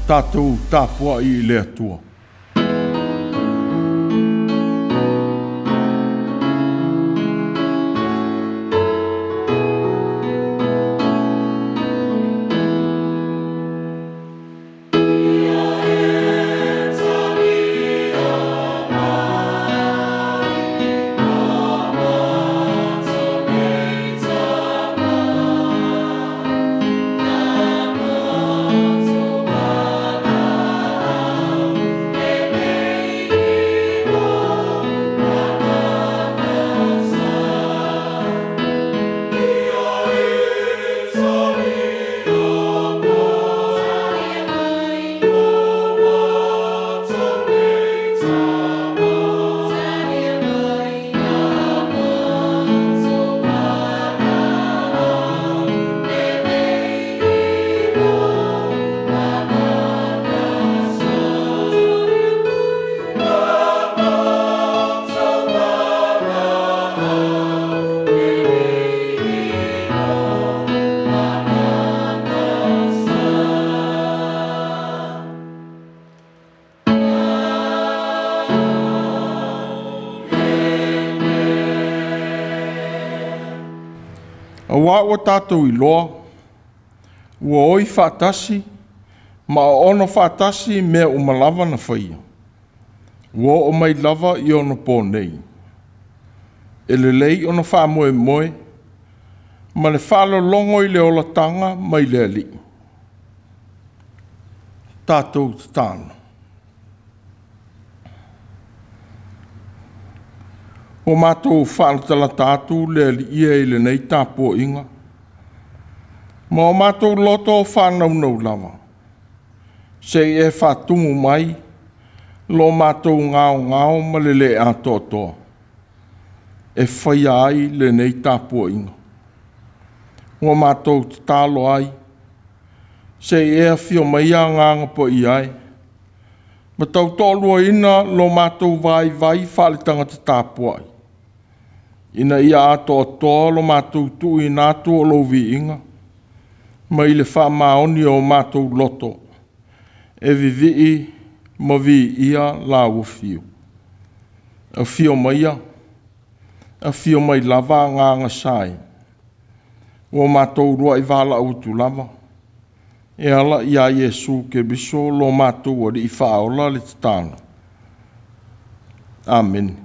Tatou tapuai i le Atua. Auā ua tatou iloa, ua oi faatasi ma oono faatasi mea uma lava na faia. Ua oo mai lava i ona po nei. E lelei ona faamoemoe ma le faalologo i le olataga mai le Alii. Tatou tatalo. Ua matou faalatalata atu le Alii e i lenei tapuaiga, ma o matou loto faanaunau lava, se i e faatumu mai lo matou gaogao ma le le atoatoa, e faia ai lenei tapuaiga. Ua matou tatalo ai, se i e afio mai Agaga Paia e, ma tautoaluaina lo matou vaivai faaletagata tapuai, ina ia atoatoa lo matou tuuina atu o lou viiga, mai le faamaoni o matou loto, e vivii ma viia lau afio. Afio maia, afio mai lava Agaga Sa e, ua matou uluai valaau atu lava, e ala ia Iesu Keriso lo matou Alii Faaola le tatalo. Amene.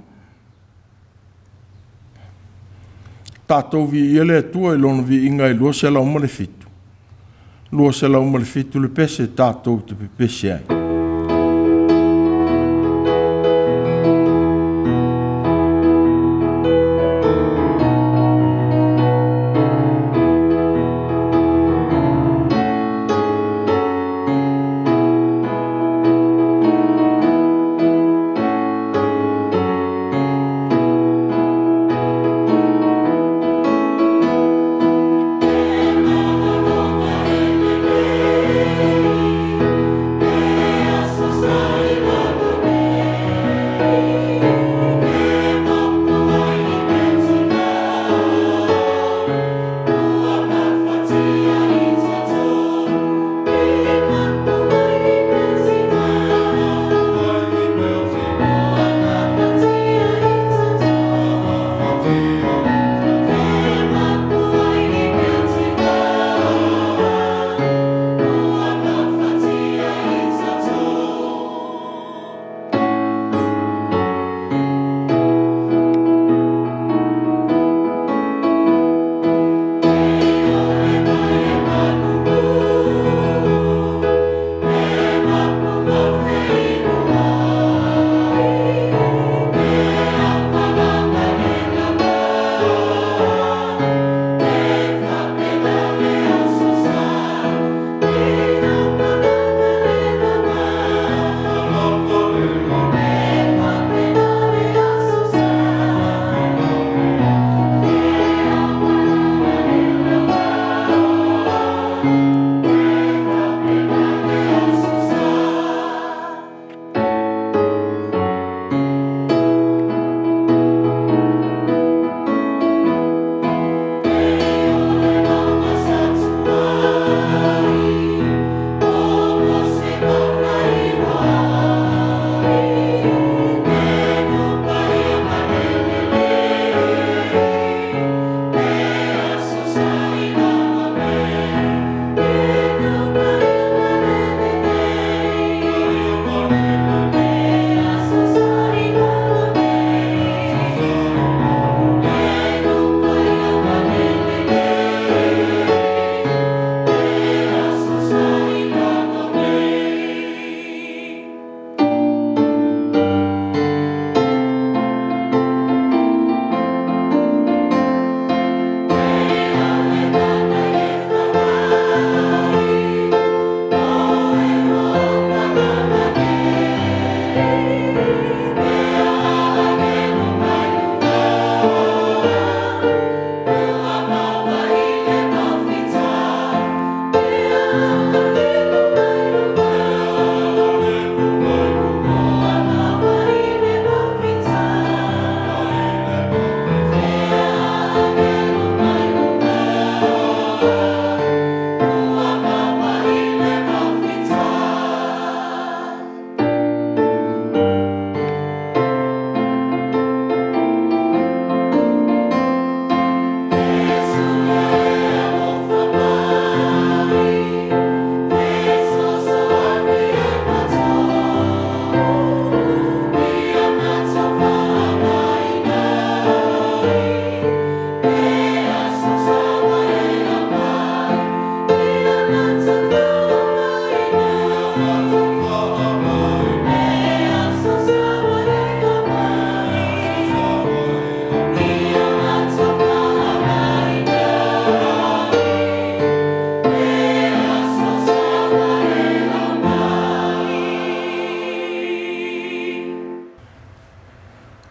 Tatou viia le Atua i lona viiga e 207. 207 le pese tatou te pepese ai. E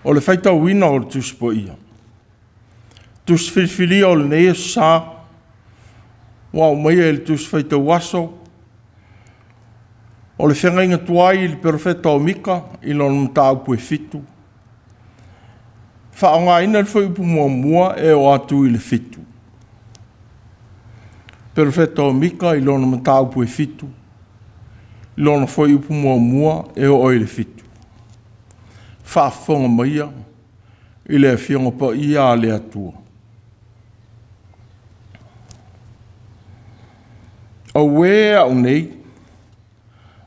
O le faitauina o le Tusi Paia, Tusi filifilia o lenei Aso Sa, ua aumaia i le Tusi Faitau Aso, o le feagaiga tuai i le Perofeta o Mika i lona mataupu e 7, faaaogaina le fuaiupu 1 e oo atu i le 7. Perofeta o Mika i lona mataupu e 7, lona fuaiupu 1 e oo i le 7. Faafofoga maia i le Afioga Paia a le Atua. Auē au nei,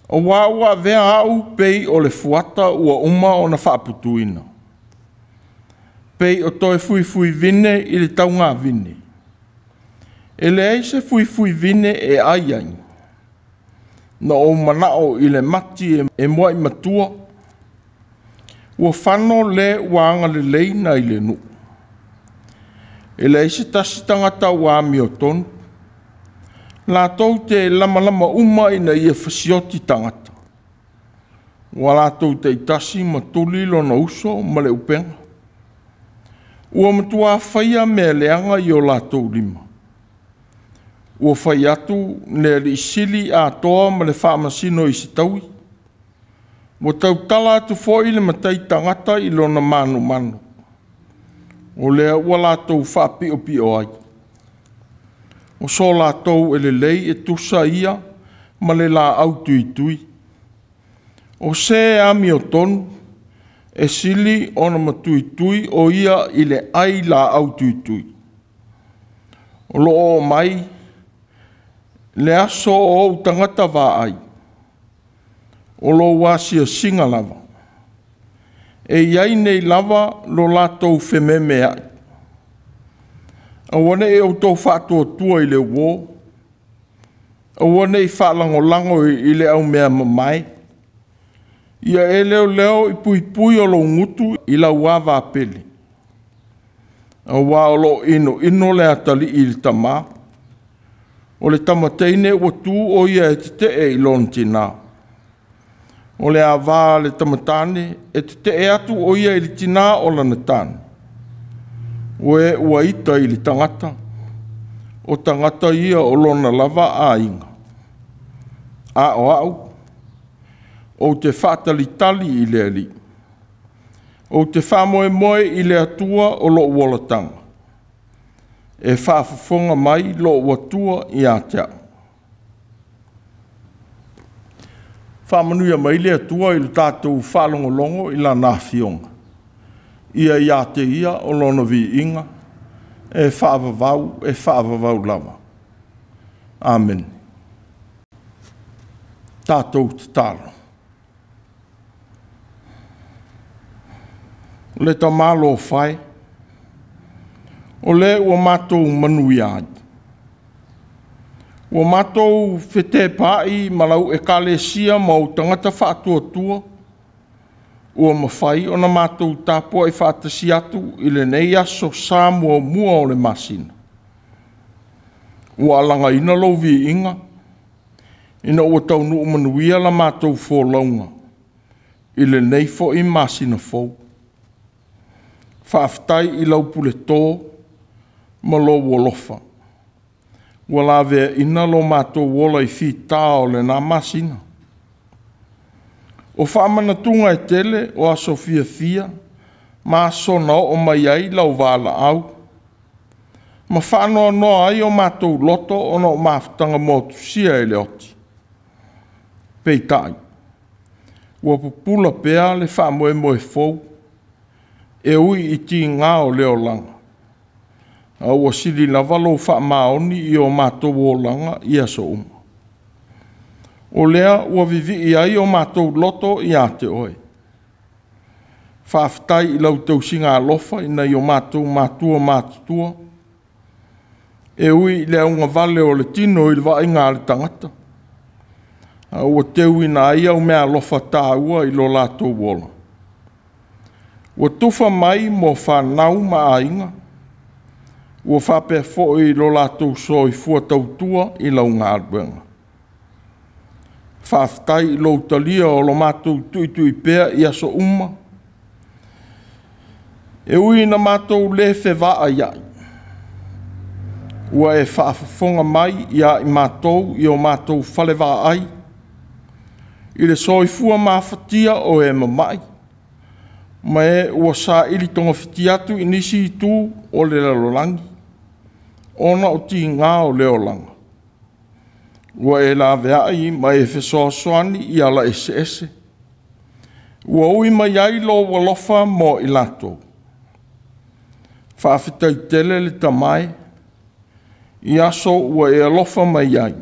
auā ua avea au pei o le fuata ua uma ona faaputuina, pei o toe fuifuivine i le taugavine. E leai se fuifuivine e ai ai. Na ou manao i le mati e muai matua, ua fano le ua agalelei nai le nuu. E leai se tasi tagata ua amiotonu, latou te lamalama uma ina ia fasioti tagata. Ua latou taitasi ma tuli lona uso ma le upega. Ua matua faia mea leaga i o latou lima. Ua fai atu le Alii Sili atoa ma le faamasino i se taui. Ua tautala atu foi le matai tagata i lona manumanu. O lea ua latou faapiopio ai. O so latou e lelei e tusa ia ma le laau tuitui. O se amiotonu e sili ona matuitui o ia i le ai laau tuitui. O lo o mai le aso o ou tagata vaai, o lou asiasiga lava. E i ai nei lava lo latou fememeai. Aua ne i outou faatuatua i le uō, aua ne i faalagolago i le aumea mamae. Ia e leoleo i puipui o lou gutu i lau ava pele, auā o lo o inoino le atalii i le tamā. O le tamateine ua tu o ia e tetee i lona tinā. O le ava a le tamatane e tetee atu o ia i le tinā o lana tane. O e ua ita i le tagata, o tagata ia o lona lava aiga. A o au, ou te faatalitali i le Alii. Ou te faamoemoe i le Atua o lou olataga. E faafofoga mai lou Atua ia te au. Faamanuia mai le Atua i le tatou faalogologo i lana afioga. Ia ia te ia o lona viiga e faavavau, e faavavau lava. Amene. Tatou tatalo. Le tamalofa e, o le ua matou manuia ai. Ua matou fetepaai ma lau ekalesia ma ou tagata faatuatua, ua mafai ona matou tapuai faatasi atu i lenei aso sa muamua o le masina. Ua alagaina lou viiga, ina ua taunuu manuia la matou folauga i lenei foi masina fou. Faafetai i lau puleto ma lou alofa. Ua laveaina lo matou ola i fita o lena masina. O faamanatuga e tele o aso fiafia ma aso na oo mai ai lau valaau, ma faanoanoa ai o matou loto ona o mafutaga motusia e le oti. Peitai, ua pupula pea le faamoemoe fou, e ui i tiga o le olaga, a ua sili lava lou faamaoni i o matou olaga i aso uma. O lea ua vivii ai o matou loto ia te oe. Faafetai i lau tausiga alofa i nai o matou matua matutua, e ui i le augavale o le tino i le vaaiga a le tagata, a ua teuina ai au meaalofa taua i lo latou ola. Ua tufa mai mo fanau ma aiga, ua faapea foi lo latou soifua tautua i lau galuega. Faafetai i lou talia o lo matou tuitui pea i aso uma. E ui ina matou lē fevaaiai, ua e faafofoga mai ia i matou i o matou falevaai i le soifua mafatia o e mama'i ma e ua saili togafiti atu i nisi itu o le lalolagi ona o tigā o le olaga. Ua e laveai ma e fesoasoani i ala eseese ua ui mai ai lou alofa mo i latou. Faafetai tele le Tama e, i aso ua e alofa mai ai.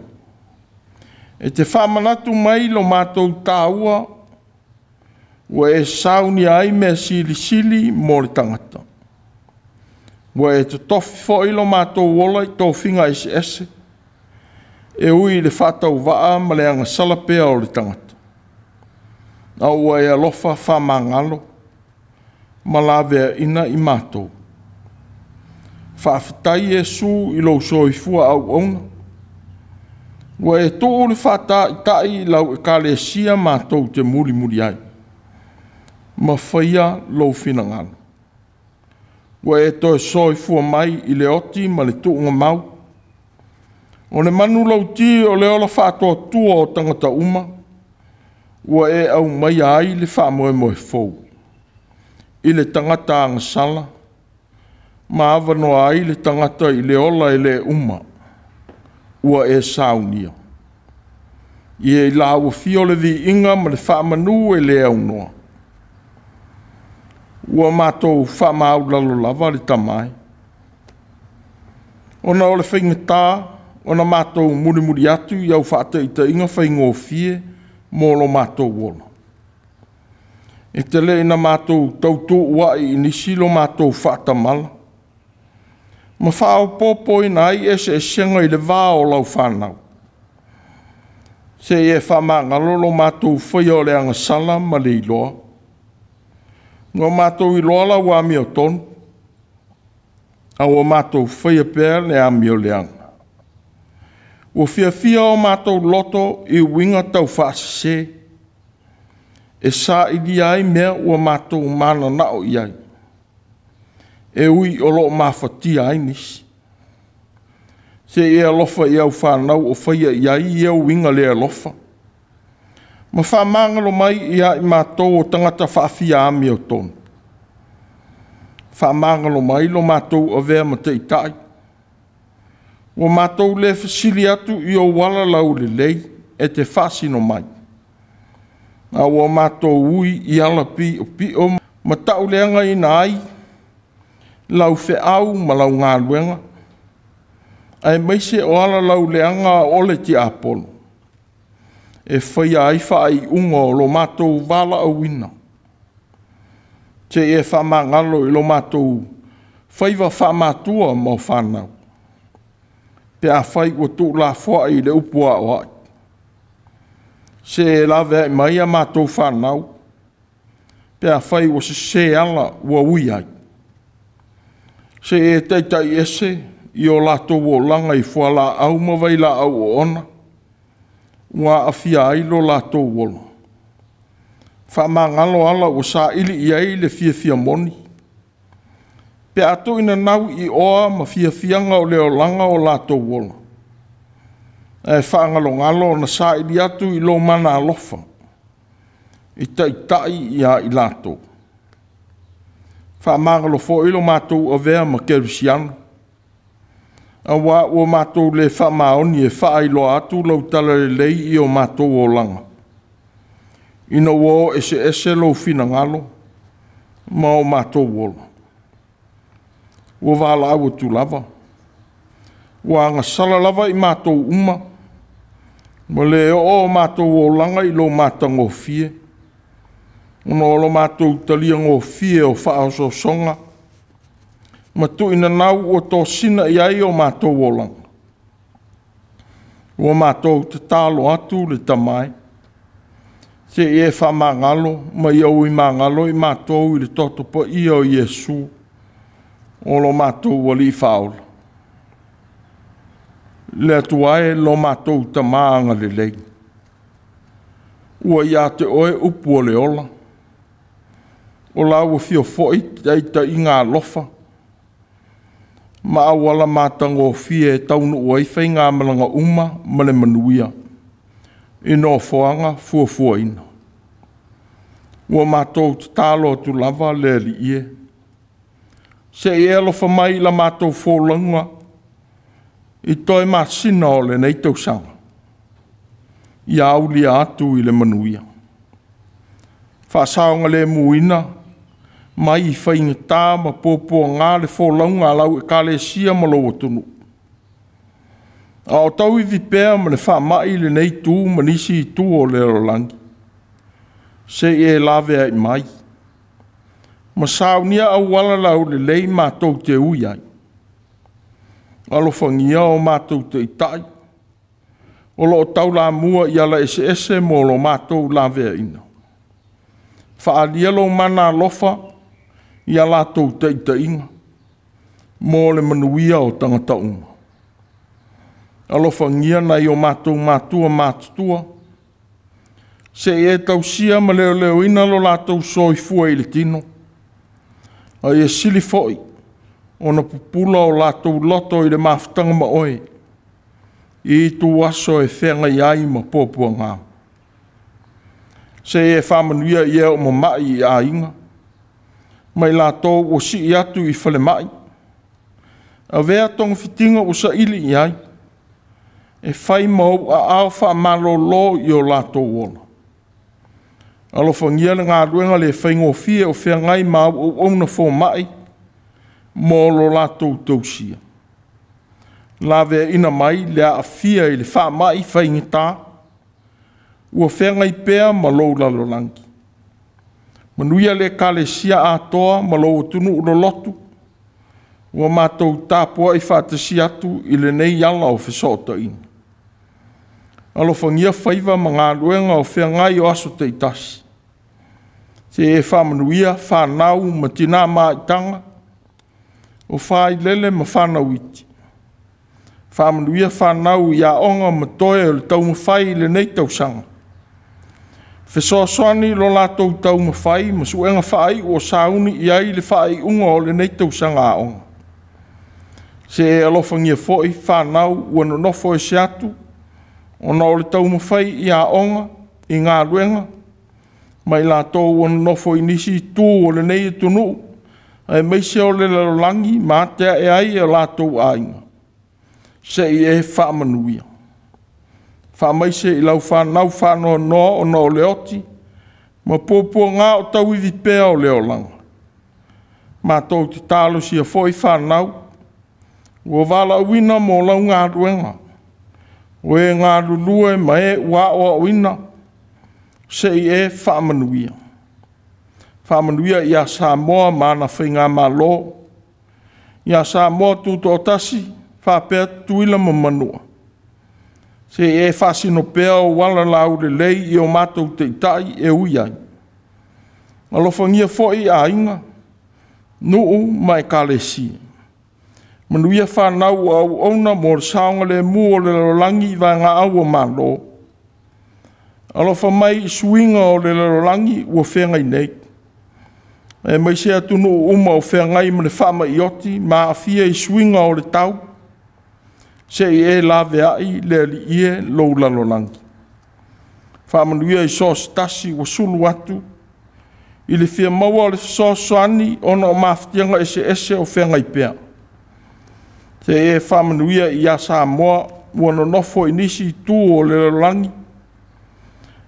E te faamanatu mai lo matou tāua ua e saunia ai mea silisili mo le tagata. Ua e totofi foi lo matou ola i tofiga eseese, e ui i le faatauvaa ma le agasala pea o le tagata. A ua e alofa faamagalo ma laveaina i matou. Faafetai Iesu i lou soifua auauna, ua e tuu le faataitai i lau Ekalesia matou te mulimuli ai, ma faia lou finagalo. Ua e toe soifua mai i le oti ma le tuugamau, o le manulauti o le ola faatuatua o tagata uma, ua e aumaia ai le faamoemoe fou i le tagata agasala, ma avanoa ai le tagata i le ola e le uma, ua e saunia. Ia i lau afio le viiga ma le faamanu e le aunoa. Ua matou faamaulalo lava le Tama e, ona o le faigata ona matou mulimuli atu i au faataitaiga faigofie mo lo matou ola. E tele ina matou tautuua'i i nisi lo matou faatamala, ma faaopoopoina ai eseesega i le va o lau fanau. Se i e faamagalo lo matou faia o le agasala ma le iloa. Ua matou iloa lau amiotonu, a ua matou faia pea le amioleaga. Ua fiafia o matou loto i uiga taufaasese, e sailia ai mea ua matou mananao i ai, e ui o lo o mafatia ai nisi. Se i e alofa i au fanau o faia i ai ia uiga le alofa, ma faamagalo mai ia i matou o tagata faafia amiotonu. Faamagalo mai lo matou avea ma taitai, ua matou le fesili atu i ou ala laulelei e te faasino mai, a ua matou ui i ala piopio ma tauleagaina ai lau feau ma lau galuega, aemaise o ala lauleaga o le tiapolo, e faia ai faaiuga o lo matou valaauina. Se i e faamagalo i lo matou faiva faamatua ma o fanau, pe afai ua tuulafoai i le upu aoai. Se e laveai mai a matou fanau, pe afai ua sese ala ua ui ai. Se e taitai ese i o latou olaga i fualaau ma vailaau oona, ua aafia ai lo latou ola. Faamagalo ala ua saili i ai le fiafia moni, pe a tuuina nau i oa ma fiafiaga o le olaga o latou ola, ae faagalogalo ona saili atu i lou mana alofa, e taitai ia i latou. Faamagalo foi lo matou avea ma kerisiano, auā ua matou le faamaoni e faailoa atu lau talalelei i o matou olaga, ina ua o eseese lou finagalo ma o matou ola. Ua valaau atu lava, ua agasala lava i matou uma, ua le oo o matou olaga i lo matagofie, ona o lo matou talia gofie o faaosoosoga ma tuuinanau ua tosina i ai o matou olaga. Ua matou tatalo atu le Tama e, se i e faamagalo ma ia ui magalo i matou i le toto paia o Iesu, o lo matou Alii Faaola. Le Atua e lo matou Tama agalelei, ua ia te oe upu o le ola. O lau afio foi taitaiga alofa ma auala matagofie e taunuu ai faigamalaga uma ma le manuia i nofoaga fuafuaina. Ua matou tatalo atu lava le Alii e, se i e alofa mai i la matou folauga i toe masina o lenei tausaga, ia aulia atu i le manuia. Faasaogalemuina mai i faigata ma puapuaga le folauga a lau Ekalesia ma lou atunuu, a o tauivi pea ma le faamai lenei itu ma nisi itu o le lalolagi, se i e laveai mai ma saunia auala laulelei matou te ui ai. Alofagia o matou taitai o lo o taulamua i ala eseese mo lo matou laveaiina. Faaalia lou mana alofa i a latou taitaiga mo le manuia o tagata uma. Alofagia nai o matou matua matutua, se i e tausia ma leoleoina lo latou soifua i le tino, a ia sili foi ona pupula o latou loto i le mafutaga ma oe i ituaso e feagai ai ma puapuaga. Se i e faamanuia i e o mama'i i aiga ma i latou ua sii atu i falemai, avea togafitiga ua saili i ai, e fai ma ou aao faamalolo i o latou ola. Alofagia le galuega le faigofie o feagai ma au auauna fomai mo lo latou tausia. Laveaina mai le aafia i le faamai faigata ua feagai pea ma lou lalolagi. Manuia le Ekalesia atoa ma lou atunuu lolotu ua matou tapuai faatasi atu i lenei ala o fesootaiga. Alofagia faiva ma galuega o feagai o aso taitasi, se i e faamanuia fanau ma tina maitaga, o failele ma fanau iti. Faamanuia fanau i aoga ma toe o le taumafai i lenei tausaga. Fesoasoani i lo latou taumafai ma suega faaiu o sauni i ai le faaiuga o lenei tausaga aoga. Se e alofagia foi fanau ua nonofo ese atu ona o le taumafai i aoga, i galuega, ma i latou ua nonofo i nisi itu o lenei atunuu, aemaise o le lalolagi ma atiae ai o latou aiga, se i e faamanuia. Faamaise i lau fanau faanoanoa ona o le oti ma puapuaga o tauivi pea o le olaga. Matou te talosia foi fanau ua valaauina mo lau galuega, o e galulue ma e ua aoaoina, se i e faamanuia. Faamanuia ia Samoa ma ana faigamalo, ia Samoa Tutoatasi faapea Tutuila ma Manua, se i e faasino pea ou ala laulelei i o matou taitai e ui ai. Alofagia foi aiga, nuu ma ekalesia. Manuia fanau ua auauna mo le saogalemu o le lalolagi i vaegaau o Malo. Alofa mai i suiga o le lalolagi ua feagai nei, aemaise atunuu uma o feagai ma le faamai oti ma aafia i suiga o le tau, se i e laveai le Alii e lou lalolagi. Faamanuia i so o se tasi ua sulu atu i le fia maua o le fesoasoani ona o mafatiaga eseese o feagai pea. Se i e faamanuia ia Samoa ua nonofo i nisi itu o le lalolagi,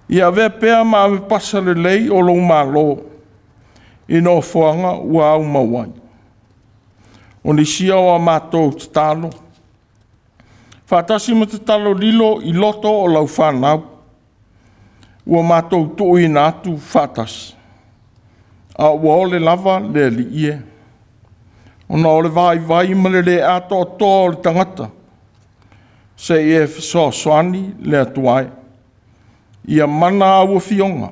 ia avea pea ma avepasa lelei o lou Malo i nofoaga ua aumau ai. O nisia o a matou tatalo, faatasi ma tatalo lilo i loto o lau fanau, ua matou tuuina atu faatasi, a ua ole lava le Alii e, ona o le vaivai ma le le atoatoa o le tagata, se i e fesoasoani le Atua e, ia mana au afioga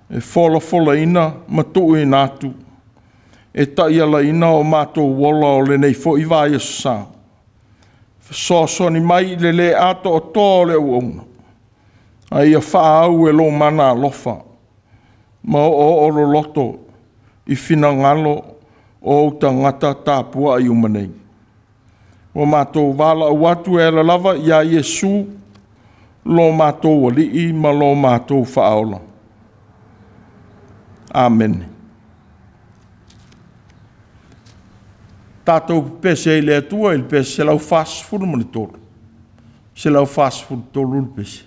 e folafolaina ma tuuina atu, e taialaina o matou ola o lenei foi vaiaso sa. Fesoasoani mai i le le atoatoa o le auauna, a ia faaau e lou mana alofa ma oooo loloto i finagalo o ou tagata tapuai uma nei. Ua matou valaau atu e ala lava ia Iesu, lo matou Alii ma lo matou Faaola. Amene. Tatou pese i le Atua i le pese 143, 143 le pese.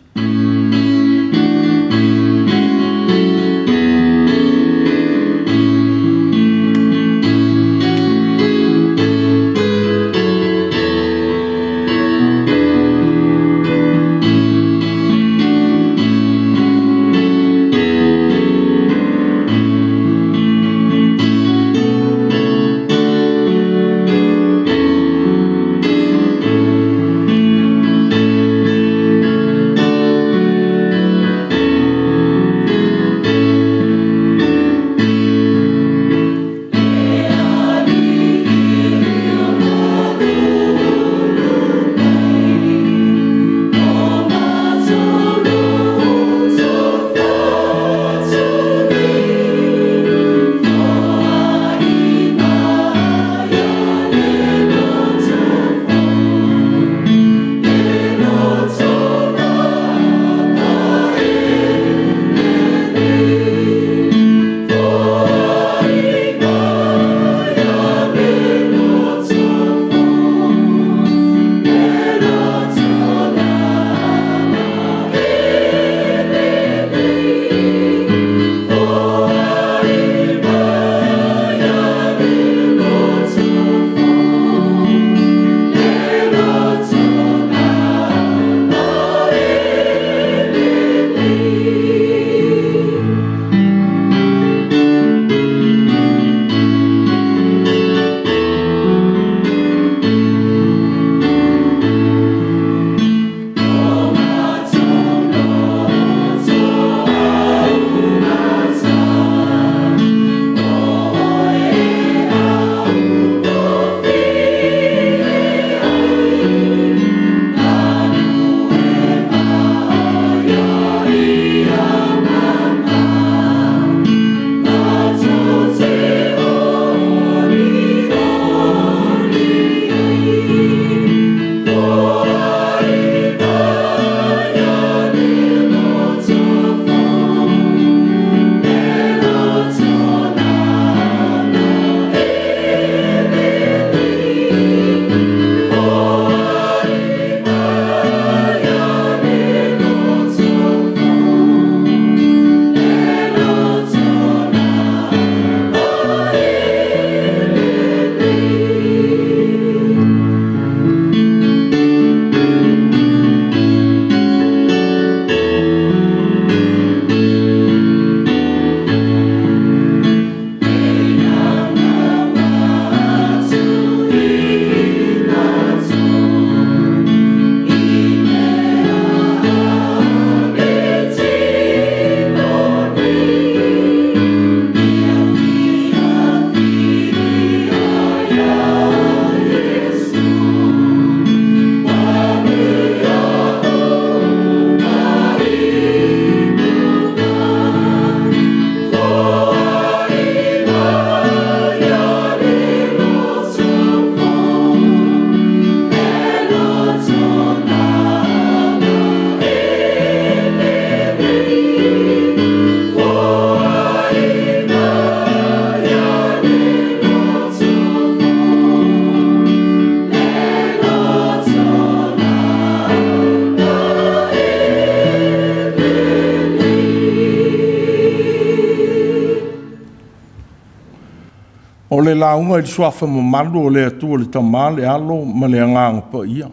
O le lauga i le suafa mamalu o le Atua le Tama, le Alo ma le Agaga Paia.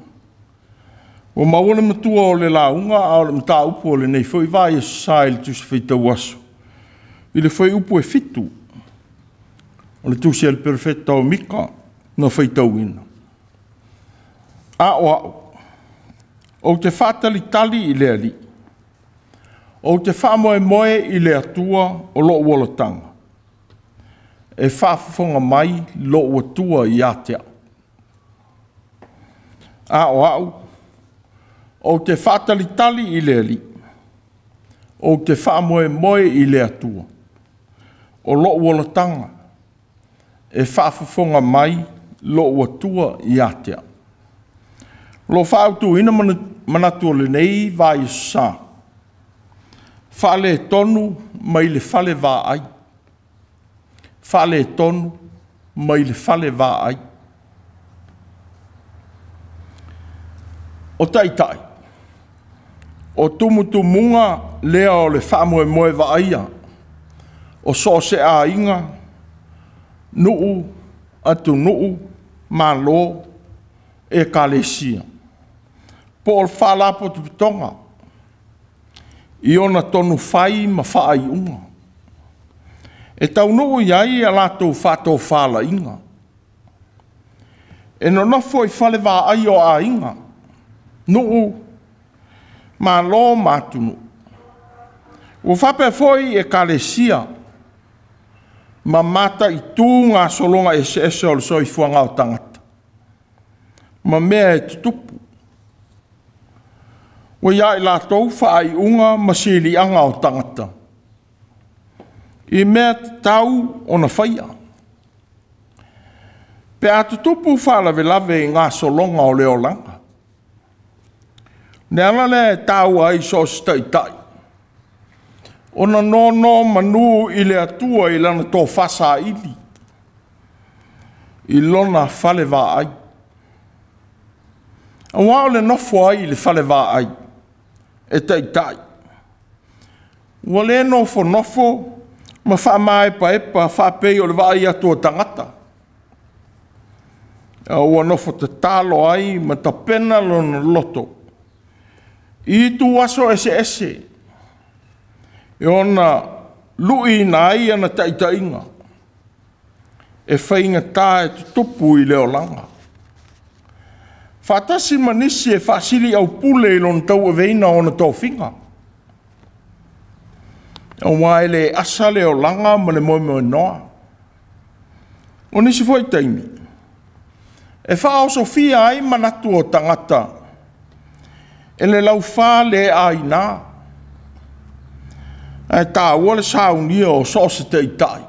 Ua maua le matua o le lauga a o le mataupu o lenei foi vai e sa i le Tusi Faitau Aso i le fuaiupu e 7 o le Tusi a le Perofeta o Mika na faitauina. A o au, ou te faatalitali i le Alii, ou te faamoemoe i le Atua o lou olataga, e faafofoga mai lou Atua ia te au. A o au, ou te faatalitali i le Alii, ou te faamoemoe i le Atua o lou olataga, e faafofoga mai lou Atua ia te au. O lo o faaautuina manatu o lenei vaiaso sa, faaletonu mai le fale vaai, faaletonu mai le fale vaai. O taitai, o tumutumuga lea o le faamoemoe vaaia o so o se aiga, nuu, atunuu, malo, ekalesia, po o faalapotopotoga i ona tonu fai ma faaiuga, e taunuu i ai a latou faatofalaiga. E nonofo i fale vaai o aiga, nuu, malo ma atunuu. Ua faapea foi ekalesia ma mataitu gasologa eseese o le soifuaga o tagata ma mea e tutupu. Ua ia i latou faaiuga ma siliaga o tagata i mea tatau ona faia. Pe a tutupu faalavelave i gasologa o le olaga. O le ala lea e taua ai so o se taitai, ona nonomanu i le Atua i lana tofa saili, i lona fale vaai. Aua o le nofo ai i le fale vaai e taitai, ua le nofonofo ma faamaepaepa faapei o le vaai atu a tagata, a ua nofo tatalo ai ma tapena lona loto i ituaso eseese e ona luiina ai ana taitaiga e faigata e tutupu i le olaga. Faatasi ma nisi e faasiliaupule i lona tauaveina o ona tofiga, aua e le asa le olaga ma le moemoenoa. O nisi foi taimi, e faaosofia ai manatu o tagata e le laufa le aina, ae taua le saunia o so o se taitai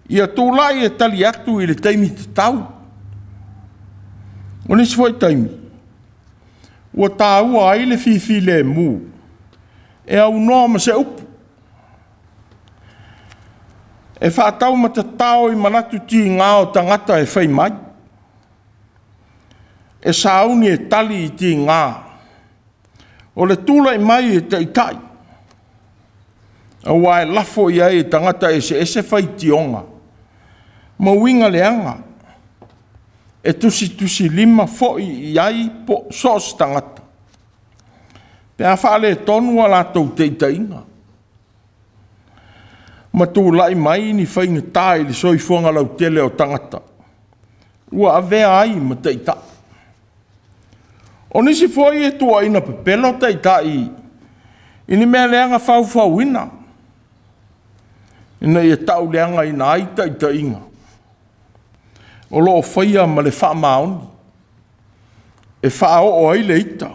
ia tulai e tali atu i le taimi tatau. O nisi foi taimi, ua taua ai le fifilemu e aunoa ma se upu, e faataumatatao i manatu tiga o tagata e fai mai, e sauni e tali i tiga o le tulai mai e taitai, aua e lafo i ai e tagata eseese faitioga ma uiga leaga, e tusitusilima foi i ai po so o se tagata, pe a faaletonu a latou taitaiga, ma tulai mai ni faigata i le soifuaga lautele o tagata ua avea ai ma taitai. O nisi foi e tuuaina pepelo taitai i ni mea leaga faufauina, ina ia tauleagaina ai taitaiga o lo o faia ma le faamaoni, e faaoo ai le ita,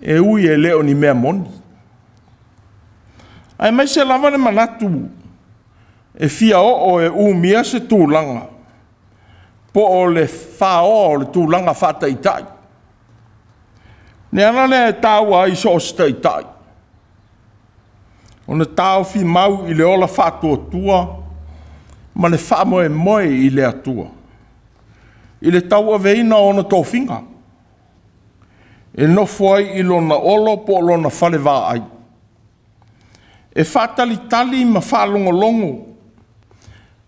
e ui e le o ni mea moni. Aemaise lava le manatu e fia oo e umia se tulaga po o le faoa o le tulaga faataitai. Le ala lea e taua ai so o se taitai, ona taofi mau i le ola faatuatua ma le faamoemoe i le Atua, i le tauaveina o ona tofiga, e nofo ai i lona olo po o lona fale vaai, e faatalitali ma faalogologo,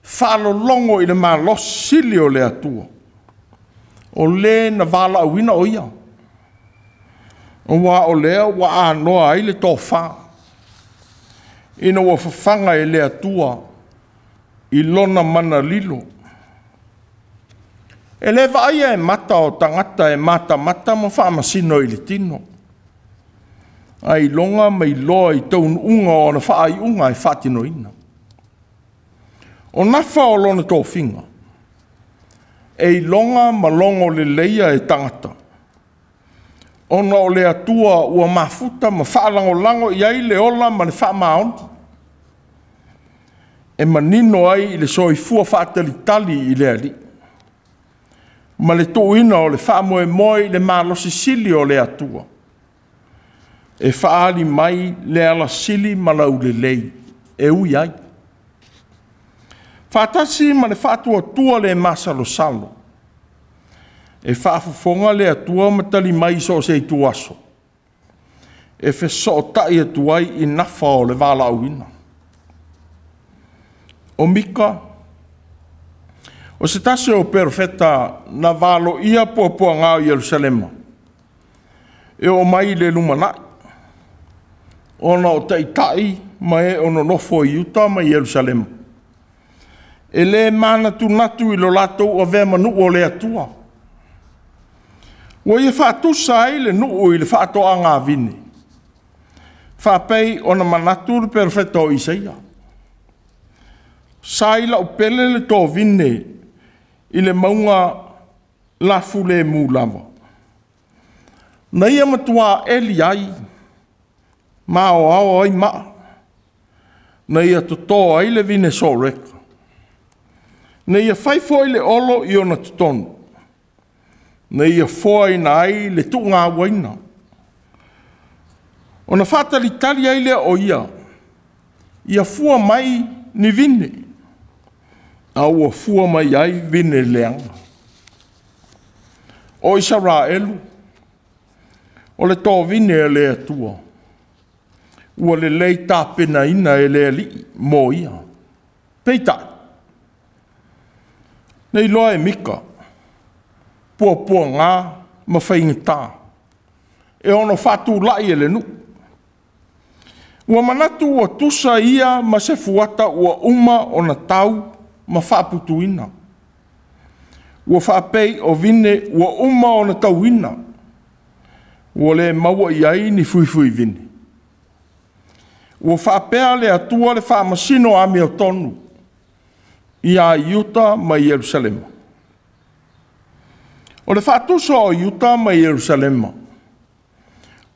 faalologo i le malosi sili o le Atua, o le na valaauina o ia, aua o lea ua anoa ai le tofa, ina ua fafaga e le Atua i lona mana lilo. E le vaaia e mata o tagata e matamata ma faamasino i le tino, ae iloga ma iloa i taunuuga o ona faaiuga e faatinoina. O nafa o lona tofiga, e iloga ma logo leleia e tagata, ona o le Atua ua mafuta ma faalagolago i ai le ola ma le faamaoni. e manino ai i le soifua faatalitali i le Alii, ma le tuuina o le faamoemoe i le malosi sili o le Atua, e faaali mai le alasili ma laulelei e ui ai, faatasi ma le faatuatua le masalosalo, e faafofoga le Atua ma tali mai i so o se ituaso, e fesootai atu ai i nafa o le valaauina. O Mika, o se tasi o perofeta na valoia puapuaga o Ierusalema, e oo mai i le lumanai, ona o taitai ma e o nonofo i Iuta ma Ierusalema, e le manatunatu i lo latou avea ma nuu o le Atua. Ua ia faatusa ai le nuu i le faatoaga vine, faapei ona manatu le perofeta o Isaia. Sa i laupele le tovine i le mauga lafulemu lava, na ia matua eli ai ma aoao ai maa, na ia toto ai le vine Soreka, na ia fai foi le olo i ona totonu, na ia foaina ai le tuugauaina. Ona faatalitali ai lea o ia, ia fua mai ni vine, a ua fua mai ai vine leaga. O Isaraelu, o le tovine a le Atua, ua lelei tapenaina e le Alii mo ia. Peitai, na iloa e Mika puapuaga ma faigata e ono faatulai e le nuu. Ua manatu ua tusa ia ma se fuata ua uma ona tau ma faaputuina. Ua faapei o vine ua uma ona tauina, ua le maua i ai ni fuifuivine. Ua faapea le Atua le faamasino amiotonu ia Iuta ma Ierusalema. O le faatusa o Iuta ma Ierusalema,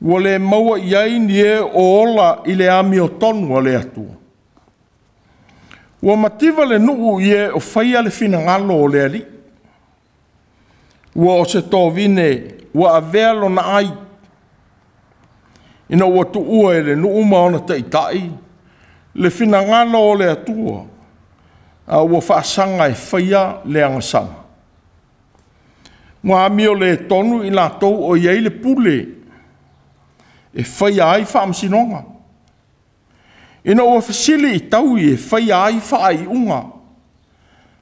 ua le maua i ai ni e o ola i le amiotonu a le Atua. Ua mativa le nuu i e o faia le finagalo o le Alii. Ua o se tovine ua avea lona ai, ina ua tuua e le nuu ma ona taitai le finagalo o le Atua, a ua faasaga e faia le agasala. Ua amio le tonu i latou o i ai le pule e faia ai faamasinoga, ina ua fesili i taui e faia ai faaiuga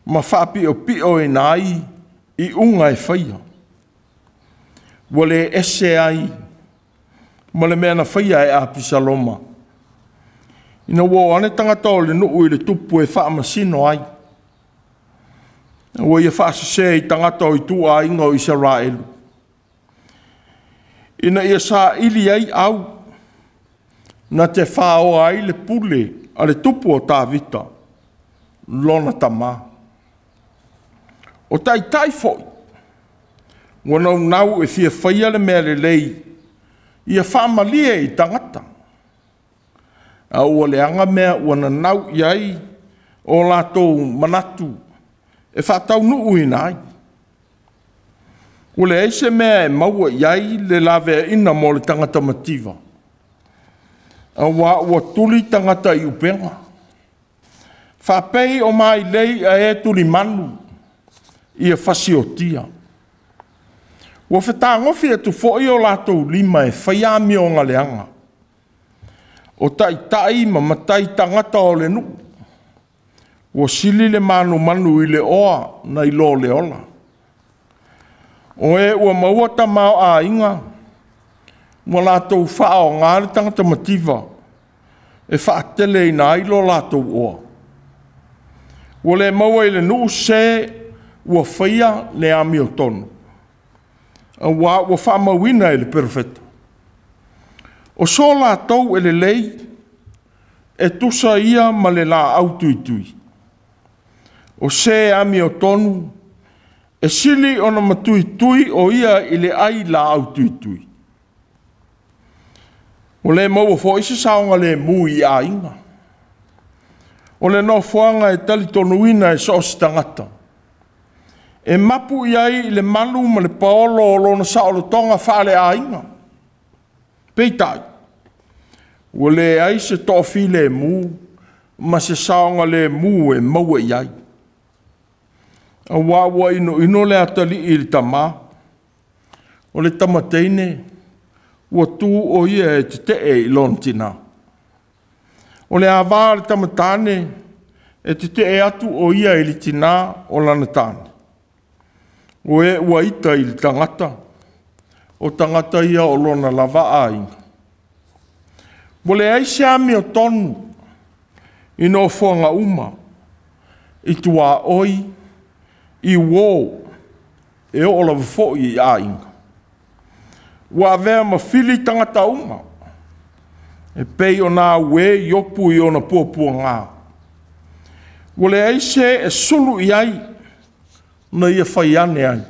ma faapiopioina ai iuga e faia. Ua le ese ai ma le mea na faia e Apisaloma, ina ua o ane tagata o le nuu i le tupu e faamasino ai, ua ia faasese i tagata o ituaiga o Isaraelu, ina ia saili ai au na te faoa ai le pule a le tupu o Tavita, lona tamā. O taitai foi, ua naunau e fia faia le mea lelei, ia faamalie i tagata, a ua leaga mea ua nanau i ai o latou manatu e faataunuuina ai. Ua leai se mea e maua i ai le laveaiina mo le tagata mativa, aua ua tuli tagata i upega, faapei o mailei a e tulimanu ia fasiotia. Ua fetagofi atu foi o latou lima e faia amioga leaga, o taitai ma matai tagata o le nuu, ua sili le manumanu i le oa nai lo le ola. O e ua maua tamaoaiga, ua latou faaaoga le tagata mativa e faateleina ai lo latou oa. Ua le maua i le nuu se ua faia le amiotonu, aua ua faamauina e le perofeta. O so latou e lelei, e tusa ia ma le laau tuitui. O se amiotonu, e sili ona matuitui o ia i le ai laau tuitui. Ua le maua foi se saogalemu i aiga. O le nofoaga e talitonuina e so o se tagata, e mapu i ai i le malu ma le paolo o lona saolotoga faaleaiga. Peitai, ua leai se toafilemu ma se saogalemu e maua i ai, auā ua inoino le atalii i le tamā, o le tamateine ua tu o ia e tetee i lona tinā. O le ava a le tamatane e tetee atu o ia i le tinā o lana tane. O e ua ita i le tagata, o tagata ia o lona lava aiga. Ua leai se amiotonu i nofoaga uma, i tuaoi, i uo, e oo lava foi i aiga. Ua avea ma fili tagata uma, e pei ona auē Iopu i ona puapuaga. Ua leai se e sulu i ai na ia fai ane ai.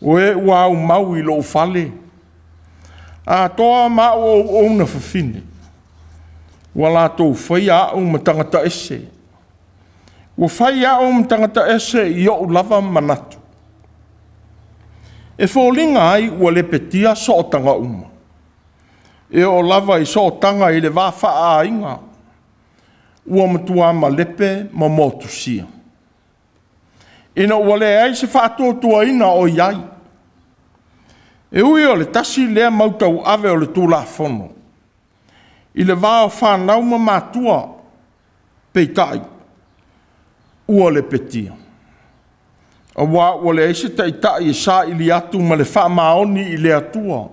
O e ua aumau i lou fale, atoa ma au auauna fafine, ua latou faia au ma tagata ese. Ua fai au ma tagata ese i ou lava manatu. E foliga ai ua lepetia sootaga uma, e oo lava i sootaga i le va faaaiga, ua matua malepe ma motusia, ina ua leai se faatuatuaina o i ai. E ui o le tasi lea mau tauave o le Tulafono i le va o fanau ma matua, peitai, ua lepetia, auā ua leai se taitai e saili atu ma le faamaoni i le Atua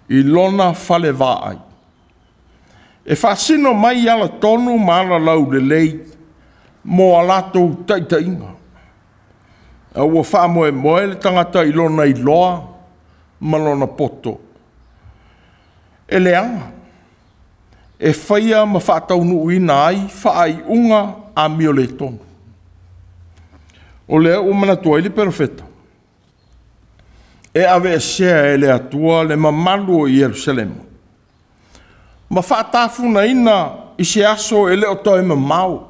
i lona fale vaai, e faasino mai alatonu ma alalaulelei mo a latou taitaiga, a ua faamoemoe le tagata i lona iloa ma lona poto e leaga, e faia ma faataunuuina ai faaiuga amioletonu. O lea ua manatu ai le perofeta, e aveesea e le Atua le mamalu o Ierusalema ma faatafunaina i se aso e le o toe mamao.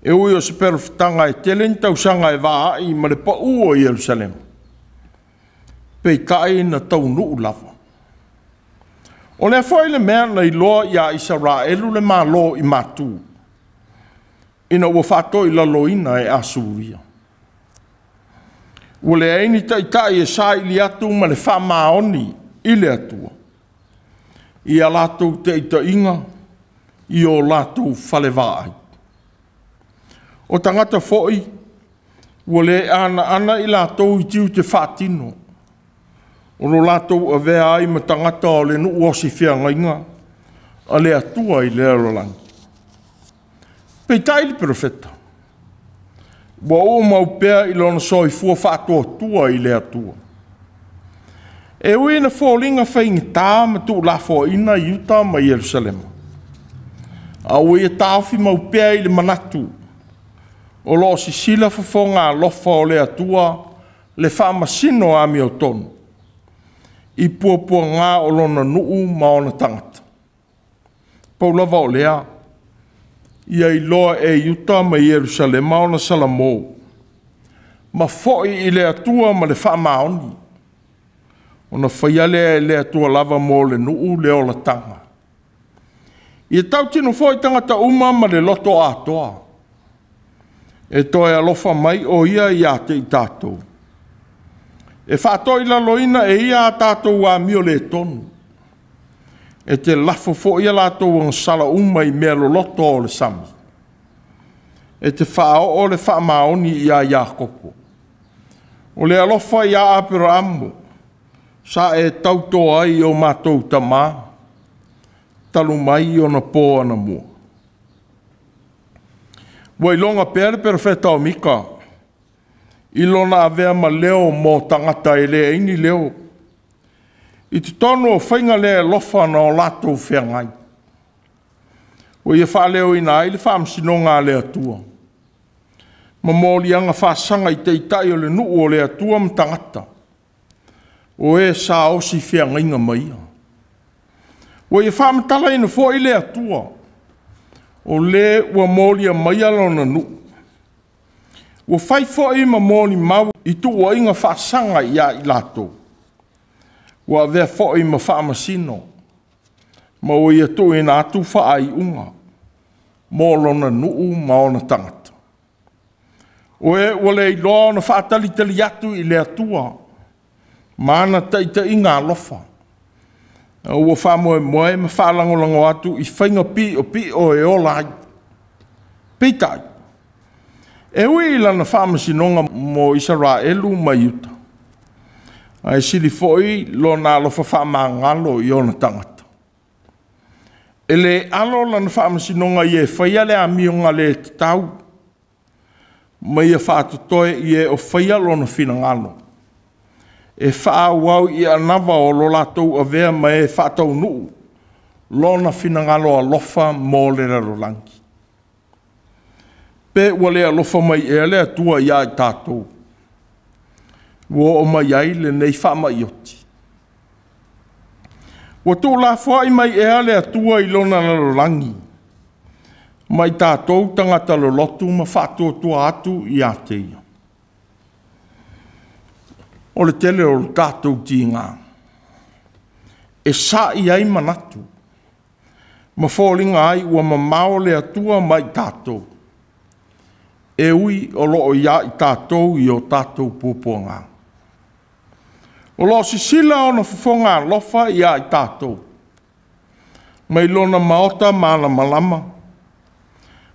E ui o se perofetaga e tele ni tausaga e vaai ma le pau o Ierusalema, peitai na taunuu lava. O lea foi le mea na iloa ia Isaraelu le Malo i Matu, ina ua faatoilaloina e Asuria. Ua leai ni taitai e saili atu ma le faamaoni i le Atua i a latou taitaiga i o latou falevaai. O tagata foi ua le anaana i latou i tiute faatino, o lo latou avea ai ma tagata o le nuu osi feagaiga a le Atua i le lalolagi. Peitai le perofeta, ua oo mau pea i lona soifua faatuatua i le Atua. E ui ina foliga faigata ma tuulafoaiina Iuta ma Ierusalema, a ua ia taofi mau pea i le manatu o lo o sisila fofoga alofa o le Atua le faamasino amiotonu i puapuaga o lona nuu ma ona tagata. Pau lava o lea, ia iloa e Iuta ma Ierusalema ona salamo, ma foi i le Atua ma le faamaoni, ona faia lea e le Atua lava mo le nuu le olataga. Ia tautino foi tagata uma ma le loto atoa, e toe alofa mai o ia ia te i tatou. E faatoilaloina e ia a tatou amio le tonu, e te lafo foi a latou agasala uma i mea loloto o le sami, e te faaoo le faamaoni ia Iakopo. O le alofa ia Aperamo, sa e tauto ai o matou tamā, talu mai ona po anamua. Ua iloga pea le perofeta o Mika i lona avea ma leo mo tagata e leai ni leo, i totonu o faiga le alofa na o latou feagai. Ua ia faaleoina ai le faamasinoga a le Atua, ma moliaga faasaga i taitai o le nuu o le Atua ma tagata, o e sa osi feagaiga ma ia. Ua ia faamatalaina foi le Atua O le ua molia maia lona nuu, ua fai foi ma molimau i tuuaiga faasaga ia i latou, ua avea foi ma faamasino, ma ua ia tuuina atu faaiuga mo lona nuu ma ona tagata. O e ua le iloa ona faatalitali atu i le Atua ma ana taitaiga alofa, a ua faamoemoe ma faalagolago atu i faiga piopio e ola ai. Peitai, e ui i lana faamasinoga mo Isaraelu ma Iuta, ae sili foi lona alofa faamagalo i ona tagata. E le alo lana faamasinoga i e faia le amioga le tatau, ma ia faatotoe i e o faia lona finagalo, e faaauau i anava o lo latou avea ma e faataunuu lona finagalo alofa mo le lalolagi. Pe ua le alofa mai ea le Atua ia i tatou, ua oo mai ai lenei faamai oti? Ua tuulafoai mai ea le Atua i lona lalolagi ma i tatou tagata lolotu ma faatuatua atu ia te ia? O le tele o le tatou tiga, e sa'i ai manatu ma foliga ai ua mamao le Atua ma i tatou, e ui o lo o ia i tatou i o tatou puapuaga. O lo o sisila ona fofoga alofa ia i tatou, mai lona maota malamalama,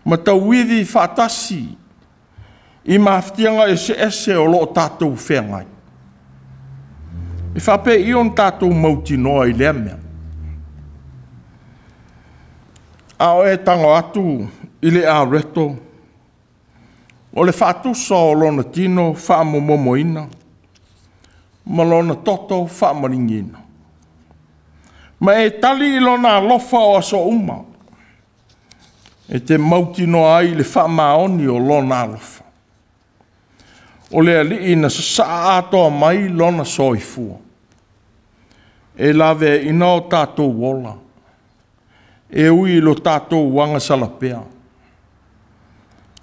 ma tauivi faatasi i mafatiaga eseese o lo o tatou feagai. E faapei ona tatou mautinoa i lea mea? A o e tago atu i le areto, o le faatusa o lona tino faamomomoina ma lona toto faamaligiina, ma e tali i lona alofa o aso uma, e te mautinoa ai le faamaoni o lona alofa. O le Alii na sasaa atoa mai lona soifua, e laveaiina o tatou ola, e ui i lo tatou agasala pea.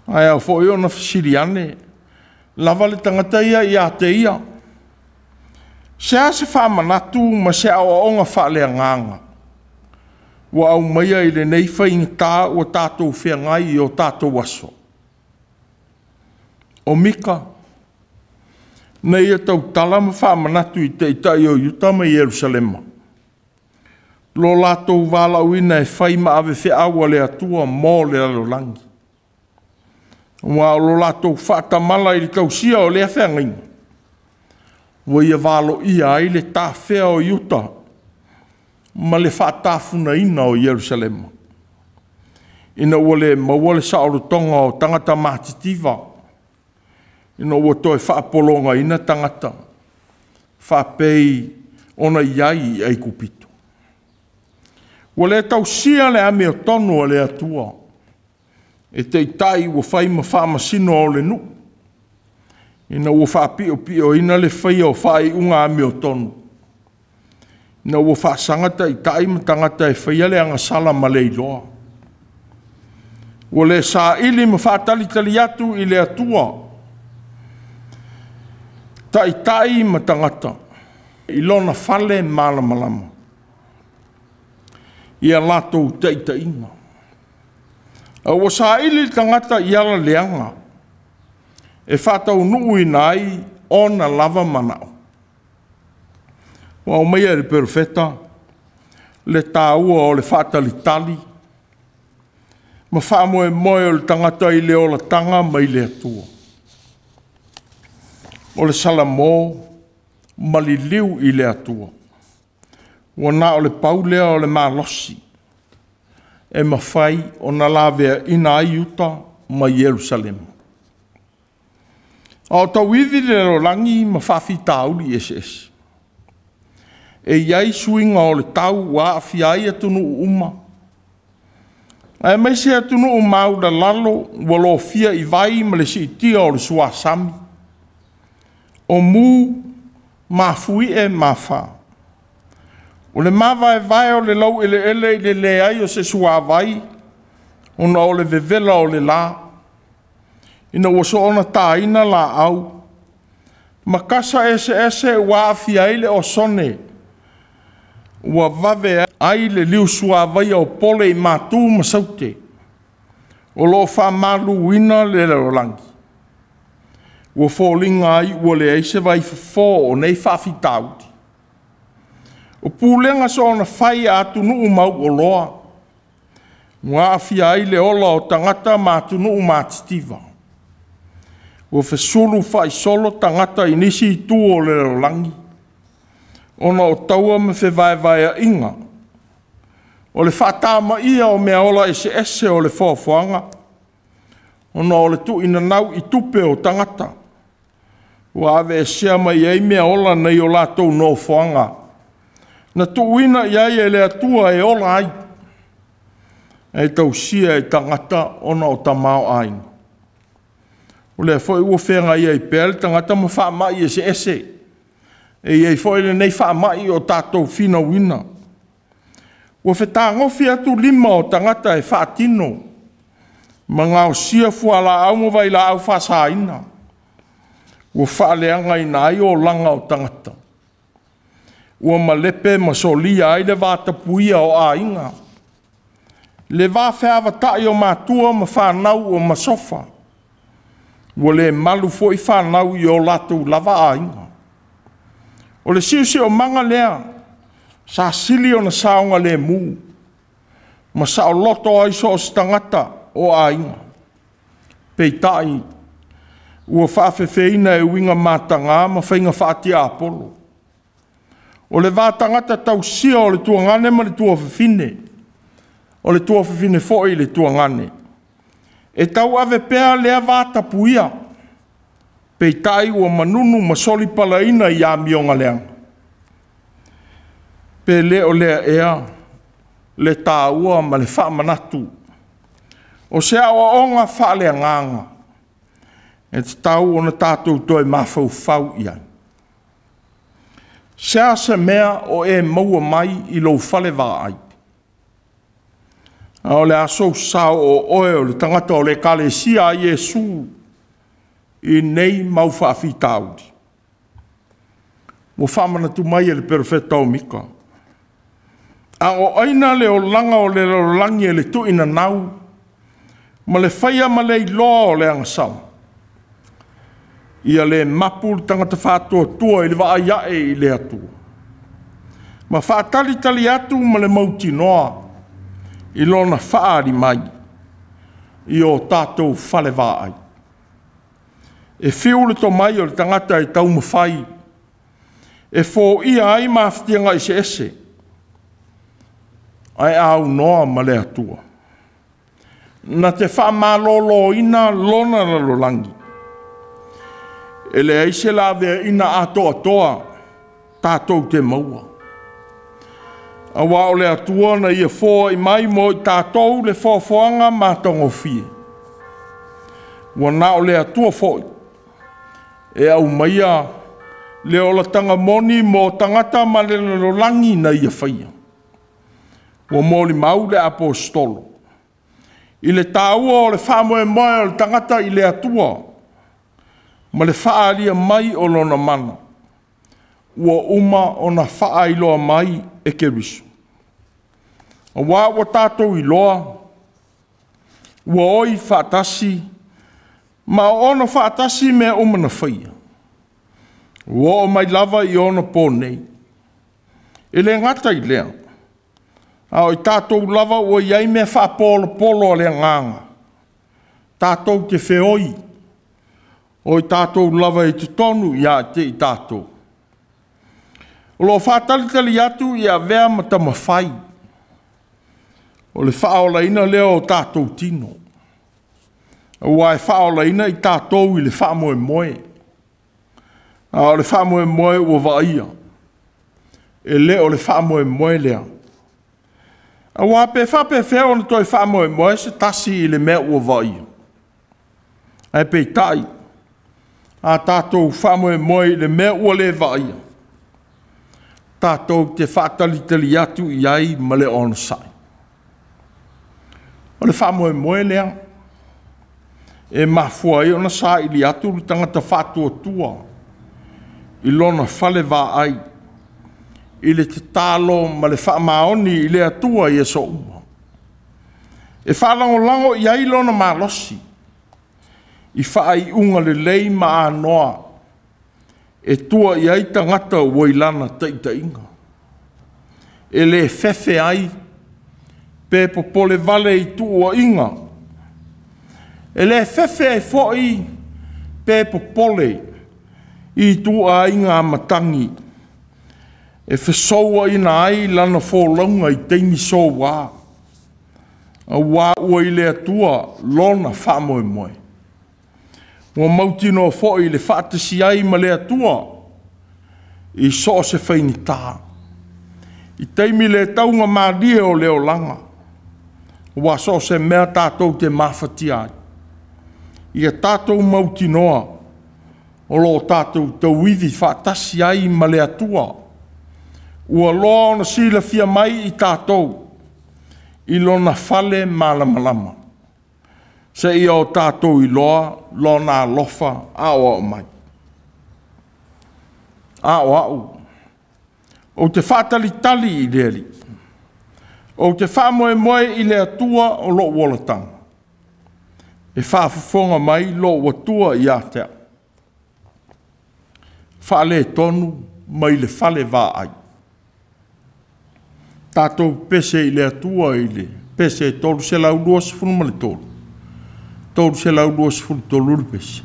Ae ao foi ona fesili ane, lava le tagata ia ia te ia, se a se faamanatu ma se aoaoga faaleagaga ua aumaia i lenei faigata ua tatou feagai i o tatou aso? O Mika, na ia tautala ma faamanatu i taitai o Iuta ma Ierusalema, lo latou valaauina e fai ma avefeau a le Atua mo le lalolagi, aua o lo latou faatamala i le tausia o lea feagaiga, ua ia valoia ai le tafea o Iuta ma le faatafunaina o Ierusalema, ina ua le maua le saolotoga o tagata matitiva, ina ua toe faapologaina tagata faapei ona i ai i Aikupito. Ua le tausia le amiotonu a le Atua e taitai ua fai ma faamasino o le nuu, ina ua faapiopioina le faia o faaiuga amiotonu, ina ua faasaga taitai ma tagata e faia le agasala ma le iloa. Ua le saili ma faatalitali atu i le Atua, taitai ma tagata i lona fale malamalama, ia latou taitaiga. A ua saili le tagata i ala leaga, e faataunuuina ai ona lava manao. Ua aumaia e le perofeta le taua o le faatalitali ma faamoemoe o le tagata i le olataga mai le Atua. O le Salamo maliliu i le Atua, ua na o le pau lea o le malosi e mafai ona laveaina ai Iuta ma Ierusalema. A o tauivi le lalolagi ma faafitauli eseese, e i ai suiga o le tau ua aafia ai atunuu uma, aemaise atunuu maulalalo ua lofia i vai ma le siitia o le suasami, o mu mafuie mafa. O le mavaevae o le laueleele i le leai o se suavai Ona o le vevela o le la, ina ua soona taina laau, ma kasa eseese ua aafia ai le osone, ua vave ai le liusuavaia o pole i matu ma saute, o lo o faamaluina le lalolagi, ua foliga ai ua leai se vaifofo o nei faafitauli. O pulega soona fai a atunuu mauoloa, ua aafia ai le ola o tagata ma atunuu matitiva. Ua fesulu faisolo tagata i nisi itu o le lalolagi, ona o taua ma fevaevaeaiga, o le faatamaia o meaola eseese o le foafoaga, ona o le tuuinanau i tupe o tagata, ua aveesea mai ai meaola nai o latou nofoaga, na tuuina i ai e le Atua e ola ai, ae tausia e tagata ona o tamaoaiga. O lea foi ua feagai ai pea le tagata ma faamai eseese, e i ai foi lenei faamai o tatou finauina. Ua fetagofi atu lima o tagata e faatino ma gaosia fualaau ma vailaau faasaina, ua faaleagaina ai olaga o tagata, ua malepe ma solia ai le vatapuia o aiga, le va feavatai o matua ma fanau ua masofa, ua le malu foi fanau i o latou lava aiga. O le siosiomaga lea sa sili ona saogalemu ma saoloto ai so o se tagata o aiga. Peitai, ua faafefeina e uiga mataga ma faiga faatiapolo. O le va tagata tausia o le tuagane ma le tuafafine, o le tuafafine foi i le tuagane, e tauave pea lea vatapuia, peitai ua manunu ma solipalaina i amioga leaga. Pe le o lea ea le taua ma le faamanatu o se aoaoga faaleagaga e tatau ona tatou toe mafaufau i ai. Se a se mea o e maua mai i lou fale vaai, a o le a sou sao o oe o le tagata o le Ekalesia a Iesu i nei mau faafitauli? Ua faamanatu mai e le perofeta o Mika, a o aina le olaga o le lalolagi e le tuuinanau ma le faia ma le iloa o le agasala, ia le mapu le tagata faatuatua i le vaai ae i le Atua, ma faatalitali atu ma le mautinoa i lona faaali mai i o tatou fale vaai. E fiu le tomai o le tagata e taumafai e foia ai mafatiaga eseese, ae aunoa ma le Atua. Na te faamaloloina lona lalolagi, e leai se laveaiina atoatoa tatou te maua. Aua o le Atua na ia foai mai mo i tatou le foafoaga matagofie. Ua na o le Atua foi e aumaia le olataga moni mo tagata ma le lalolagi na ia faia. Ua molimau le aposetolo i le taua o le faamoemoe o le tagata i le Atua ma le faaalia mai o lona mana, ua uma ona faailoa mai e Keriso. Aua ua tatou iloa, ua oi faatasi ma oono faatasi mea uma na faia, ua oo mai lava i ona po nei. E le gata i lea, a o i tatou lava ua i ai mea faapolopolo a le agaga, tatou te feoi, o i tatou lava i totonu ia te i tatou. O lo o faatalitali atu i avea ma tamafai, o le faaolaina lea o tatou tino, aua e faaolaina i tatou i le faamoemoe, a o le faamoemoe ua vaaia, e le o le faamoemoe lea. Aua pe faapefea ona toe faamoemoe se tasi i le mea ua vaaia. Ae peitai, a tatou faamoemoe i le mea ua le vaaia, tatou te faatalitali atu i ai ma le onosai. O le faamoemoe lea e mafua ai ona saili atu le tagata faatuatua i lona fale vaai i le tatalo ma le faamaoni i le Atua i aso uma, e faalagolago i ai lona malosi i faaiuga lelei ma anoa e tua i ai tagata ua i lana taitaiga. E le fefe ai pe popole vale i tuuaiga, e le fefe ai foi pe popole i ituaiga matagi e fesouaina ai lana folauga i taimi soua, aua ua i le Atua lona faamoemoe. Ua mautinoa foi le faatasi ai ma le Atua i so o se faigata, i taimi le taugamalie o le olaga, aua so o se mea tatou te mafatia ai, ia tatou mautinoa o lo o tatou tauivi faatasi ai ma le Atua, ua loa ona silafia mai i tatou i lona fale malamalama, seia o tatou iloa lona alofa aoao mai. A o au, ou te faatalitali i le Alii, ou te faamoemoe i le Atua o lou olataga, e faafofoga mai lou Atua ia te au. Faaletonu mai le fale vaai. Tatou pese i le Atua i le pese 323, 323 le pese.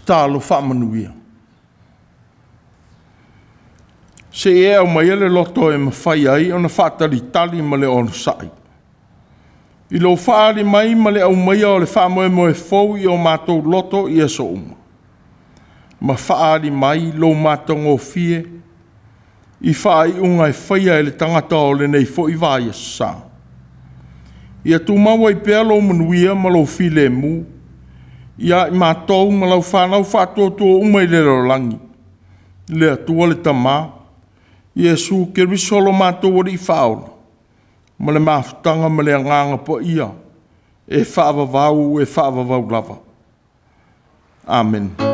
Tatalo faamanuia. Se i e aumaia le loto e mafai ai ona faatalitali ma le onosai i lou faaali mai ma le aumaia o le faamoemoe fou i o matou loto i aso uma, ma faaali mai lou matagofie i faaiuga e faia e le tagata o lenei foi vaiaso sa. Ia tumau ai pea lou manuia ma lou filemu, ia i matou ma lau fanau faatuatua uma i le lalolagi, le Atua le Tamā, Iesu Keriso lo matou Alii Faaola, ma le mafutaga ma le Agaga Paia, e faavavau e faavavau lava. Amene.